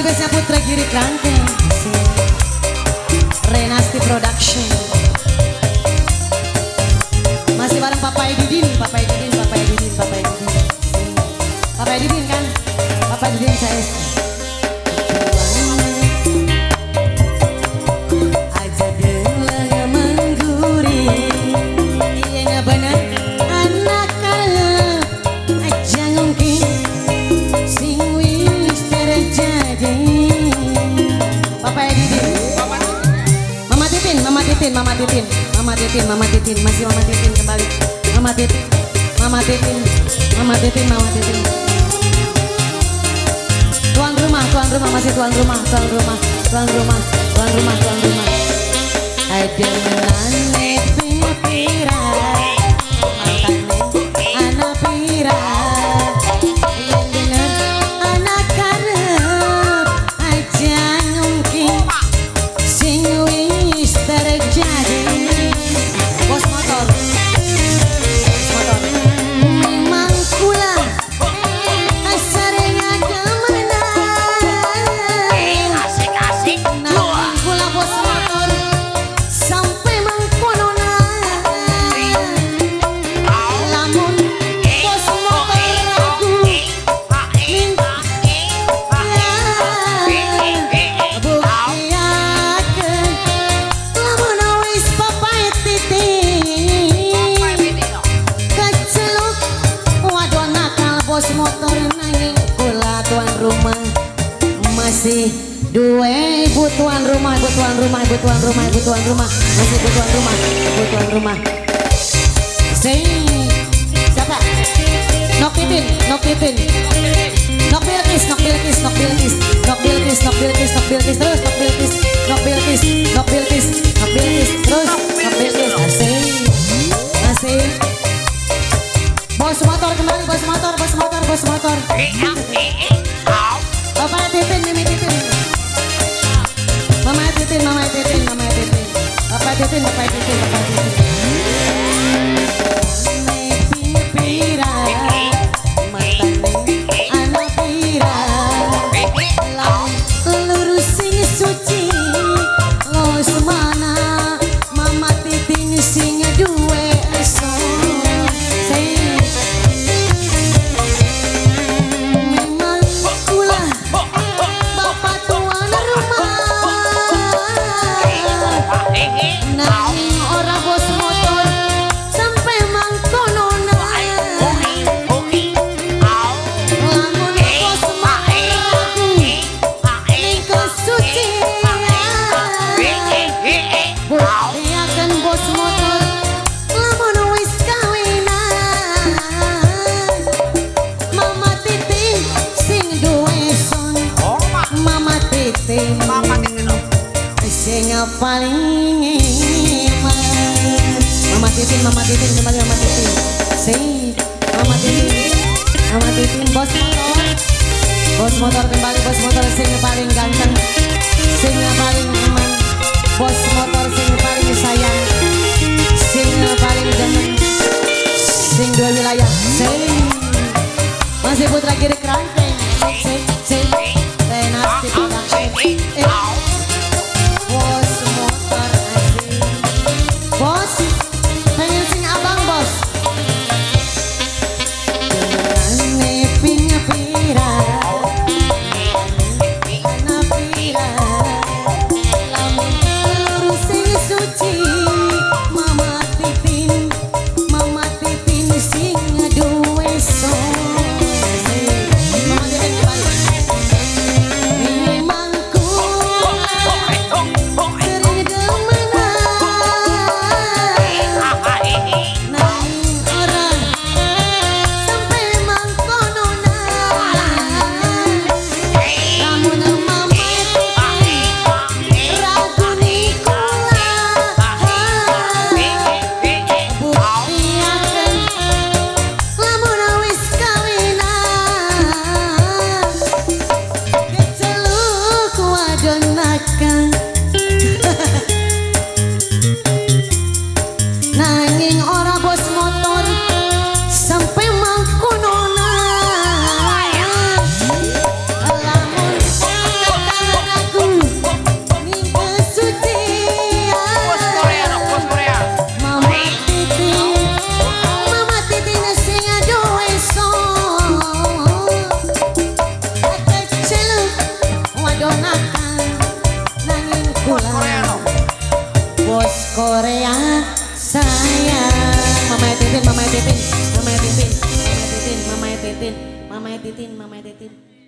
Requestnya Putra Giri Krangkeng, Renasti Production. Masih bareng Papa Edidin, Papa Edidin, Papa Edidin, Papa Edidin. Papa Edidin kan? Papa Edidin saya. Aja deleng mengguri, iya bener anak kalep aja ngungki sing wis terjadi. Papa Edidin, Mama Titin, Mama Titin, Mama Titin, Mama Titin, Mama Titin, masih Mama Titin kembali. Mama Titin, Mama Titin, Mama Titin, Mama Titin. Tuan rumah, masih tuan rumah, tuan rumah, tuan rumah, tuan rumah, tuan rumah. Ada menane pira, matane ana pira. Yang bener anak karep aja ngungki sing wis terjadi. Bos motor, bos motor. Memang kula asarnya demenan. Asik asik. Nanging kula bos motor sampai mengkononan. Lamun bos motor aku minta buktiaken lamun wis papai titik keceluk wadon nakal bos motor nanging kula tuan rumah masih duwe ibu tuan rumah, ibu tuan rumah, ibu tuan rumah, ibu tuan rumah, masih ibu tuan rumah, ibu tuan rumah. Sing siapa? Nok Titin, Nok Titin, Nok Bilkis, Nok Bilkis, Nok Bilkis, Nok Bilkis, Nok Bilkis, Nok Bilkis, terus Nok Bilkis, Nok Bilkis, Nok Bilkis, Nok Bilkis, terus Nok Bilkis, asik, asik. Bos motor kembali, bos motor, bos motor, bos motor. Bapak Titin, Mimi Titin, Mama Titin, Mama Titin, Mama Titin, Bapak Titin, Bapak Titin, Bapak Titin. Pira, matane ana pira, lamun lurus sing suci, los mana Mama Titin sing duwe son. Sing memang kula bapak tuan rumah, nanging ora bos motor sampai mangkononan. Lamun bos motor aku ning kesucian, buktiaken bos motor lamun wis kawinan. Mama Titin sing duwe son, Mama Titin sing paling iman. Mama Titin, Mama Titin kembali Mama Titin. Sing Mama Titin, Mama Titin bos motor. Bos motor kembali, bos motor sing paling ganteng, sing paling iman. Bos motor sing paling sayang, sing paling demen, sing dua wilayah. Sing masih Putra Giri Krangkeng, sing sing Renasti Production. Bos motor asik. Bos, pengen sing abang bos. Demenane ping pira, ana pira, lamun lurus sing suci, Mama Titin, Mama Titin sing duwe son. Bos Korea no. Bos Korea sayang. Mama Titin, Mama Titin, Mama Titin, Mama Titin, Mama Titin, Mama Titin, Mama Titin.